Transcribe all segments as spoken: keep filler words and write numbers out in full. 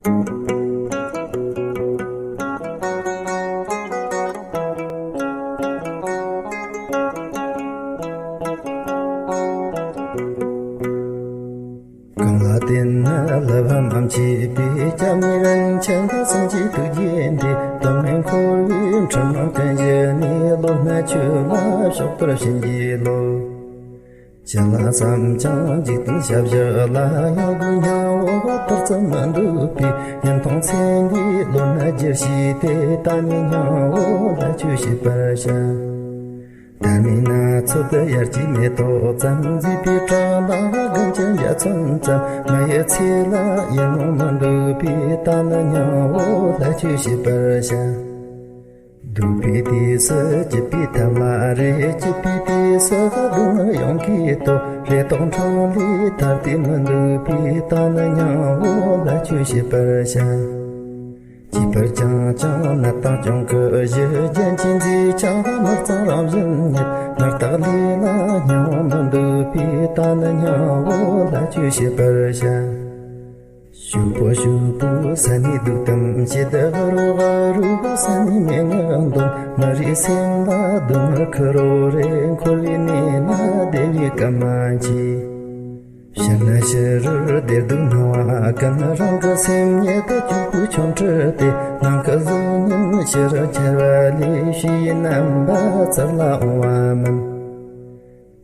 གང་ལ་བརྟེན་ན་བསླུ་བ་མ་མཆིས་པའི། སྐྱབས་གནས་རིན་ཆེན་སེམས་ཀྱི་ཐུགས་རྗེ་འདི། དོན་མེད་འཁོར་བའི་འཁྲུལ་སྣང་ཀུན་ཞི་ནས། བློ་སྣ་ཆོས་ལ་ཕྱོགས་གཏོར་བྱིན་གྱིས་རློབས། ཅི་ལ་བསམ་ཀྱང་འཇིག་རྟེན་ཞབས་ཞུ་ལ། ཡང་སྒོས་སྙིང་པོ་དོར་ཙམ་མི་འདོད་པའི། ཉན་མཐོང་མཚན་ཉིད་བློ་སྣ་རྒྱུར་བྱས་ཏེ། ད་ནི་སྙིང་པོ་ལྷ་ཆོས་བྱེད་པར་བྱ། ད་ནི་ན་ཚོད་དུ་ཡར་གྱི་མེ་ཏོག་ཙམ། མཛེས་པའི་བྲག་ལ་དགུན་གྱི་འཇའ་ཚོན་ཙམ། མི་ཡི་ཚེ་ལ་ཡིད་སྨོན་མི་འདོད་པའི། ད་ནི་སྙིང་པོ་ལྷ་ཆོས་བྱེད་པར་བྱ། སྡུག་པའི་དུས་སུ་སྐྱིད་པའི་ཐབས་ལ་རེ། སྐྱིད་པའི་དུས་སུ་སྡུག་བསྔལ་ཡོངས་གིས་སྟོབས། རེ་དོགས་འཕྲང་ལས་ཐར་ཏེ་མི་འདོད་པའི། ད་ནི་སྙིང་པོ་ལྷ་ཆོས་བྱེད་པར་བྱ། སྐྱིད་པར་བསྐྱངས་ཀྱང་ནད་དང་གྱོང་གུད་བཞི། རྒྱན་གྱིས་མཛེས་ཀྱང་མི་གཙང་རང་བཞིན་ཉིད། ནོར་བཏགས་ལས་ལ་སྙིང་པོ་མི་འདོད་པའི། ད་ནི་སྙིང་པོ་ལྷ་ཆོས་བྱེད་པར་བྱ། ཕྱུག་པོ་ཕྱུག་པོ་ས་ནས་སྡུག་གཏམ་བཤད། ཧ་རོ་ཧ་རོ་ས་ནས་སྨྲེ་སྔགས་འདོན། མི་རིགས་སེམས་ལ་སྡུག་བསྔལ་ཁུར་རོ་རེད། འཁོར་བའི་གནས་ན་བདེ་བའི་སྐད་མ་མཆིས། ཕྱིར་ན་ཕྱི་རོལ་བདེ་སྡུག་སྣང་བ་ཀུན། རང་གི་སེམས་ཉིད་དུ་གྱུར་པའི་ཆོ་འཕྲུལ་ཏེ། ནམ་མཁའི་གཟུགས་བརྙན་ཕྱི་རོལ་འཆར་བ་ལས། ཕྱི་ཡི་རྣམ་པ་རྩ་ལ་འོང་བ་མིན།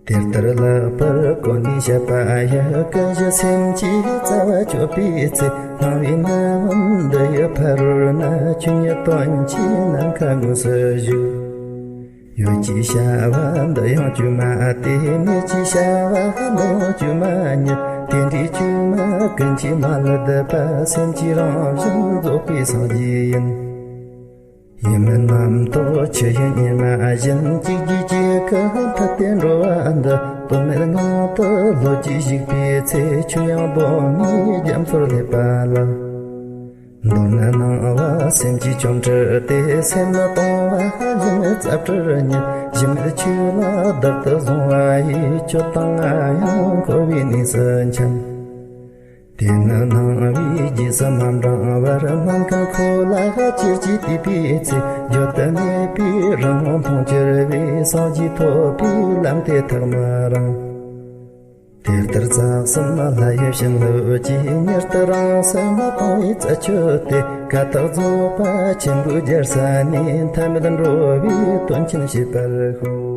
དེ་ལྟར་ལེགས་པར་གོ་ནས་བཤད་པ་ཡི། ཀུན་གཞི་སེམས་ཀྱི་རྩ་བ་གཅོད་པའི་ཚེ། སྣང་བའི་རྣམ་འདི་ཡི་ཕ་རོལ་ན། ཆོས་ཉིད་དོན་གྱི་ནམ་མཁའ་དངོས་སུ་བཞུགས། ཡོད་ཅེས་བྱ་བ་འདི་ཡང་བཅོས་མ་སྟེ། མེད་ཅེས་བྱ་བ་འདི་ཡང་བཅོས་མ་ཉིད། དེ་འདྲའི་བཅོས་མ་ཀུན་གྱིས་མ་བསླད་པ། སེམས་ཀྱི་རང་བཞིན་རྫོགས་པའི་སངས་རྒྱས་ཡིན། ཡིད་མིན་རྣམ་རྟོག་ཆུ་ཡི་གཉེར་མ་བཞིན། གཅིག་གིས་གཅིག་གི་མཐུད་དེ་འགྲོ་བ་འདི། དོན་མེད་ངང་དུ་ལྷོད་ཀྱིས་བཞུགས་པའི་ཚེ། ཆོས་དབྱིངས་གདོད་མའི་རྒྱ་མཚོར་སླེབས་པ་ལགས། མདོར་ན་སྣང་བ་སེམས་ཀྱི་ཆོ་འཕྲུལ་ཏེ། སེམས་ནི་སྟོང་པ་གཞི་མེད་རྩ་བྲལ་ཉིད། གཞི་མེད་ཆོས་ལ་བདག་ཏུ་བཟུང་བ་ཡིས། ཁྱོད་དང་ང་ཡང་འཁོར་བའི་གནས་སུ་འཁྱམས། དེ་ནི་སྣང་བའི་རྗེས་སུ་མ་འབྲང་བར། སྣང་མཁན་ཁོ་ལ་ཅེར་གྱིས་བལྟས་པའི་ཚེ། བརྗོད་དུ་མེད་པའི་རང་ངོ་མཐོང་གྱུར་པའི། སངས་རྒྱས་ཐོབ་པའི་ལམ་དེ་ཐག་མི་རིང་། དེ་ལྟར་རྩ་གསུམ་ལྷ་ཡི་བྱིན་རླབས་ཀྱིས། མྱུར་དུ་རང་སེམས་སྟོང་པའི་རྩད་ཆོད་དེ། ཀ་དག་རྫོགས་པ་ཆེན་པོའི་རྒྱལ་ས་ནས། ཐ་མལ་འགྲོ་བའི་དོན་ཆེན་བྱེད་པར་ཤོག།